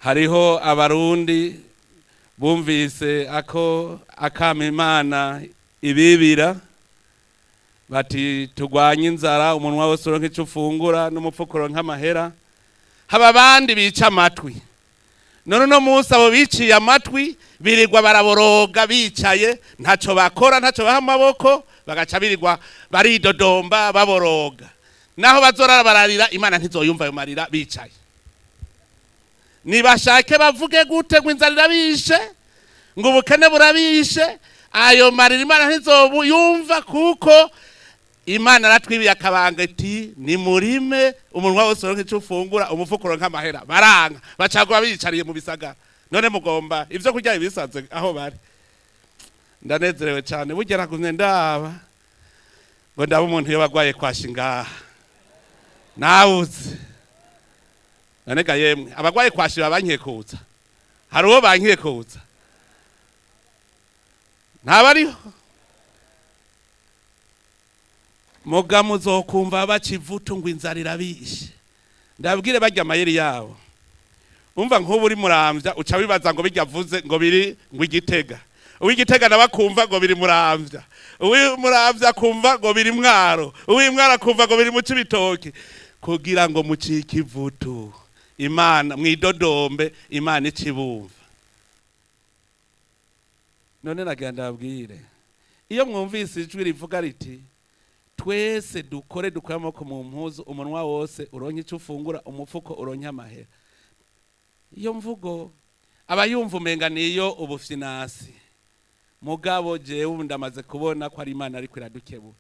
Hariho Abarundi bumvise ako akama Imana ibibira, bati tugwanye inzara, umunwa wose uronke ico ufungura n'umufuko uronke amahera. Haba abandi bica amatwi. None uno munsi abo biciye amatwi birirwa baraboroga bicaye, ntaco bakora, ntaco baha amaboko, bagaca birirwa baridodomba baboroga. Naho bazorara bararira, Imana ntizoyumva ayo marira bicaye. Nibashake bavuge gute ngo inzara irabishe, ngo ubukene burabishe, ayo marira Imana ntizobuyumva, kuko Imana aratwibiye akabanga iti nimurime, umunwa wose uronke ico ufungura, umufuko uronke amahera. Baranga, bacagura biyicariye mu bisagara. None mugomba ivyo kurya ibisanze aho bari. Ndanezerewe cyane, burya nagumye ndaba ngo ndaba umuntu iyo bagwaye kwashi ngaha nawuze. None ga yemwe, abagwaye kwashi babankekuza, hari uwo bankekuza? Ntabariho. Muga muzokumva baca ivutu ngo inzara irabishe. Ndabwire barya amayeri yabo. Umva nk'ubu uri Muramvya uca wibaza ngo bijya avuze ngo biri ngo Igitega, uw'Igitega nawe akumva ngo biri Muramvya, uw'Muramvya akumva ngo biri Mwaro, uw'Imwaro akumva ngo biri mu Cibitoki, kugira ngo mucike ivutu, Imana mwidodombe, Imana icibumva. None nagira ndabwire, iyo mwumvise ijwi rivuga riti twese dukore, dukure amaboko mu mpuzu, umunwa wose uronke ico ufungura, umufuko uronke amahera, iyo mvugo abayumva umenga niyo ubufinasi. Mugabo jewe ndamaze kubona ko ari Imana ariko iradukebura.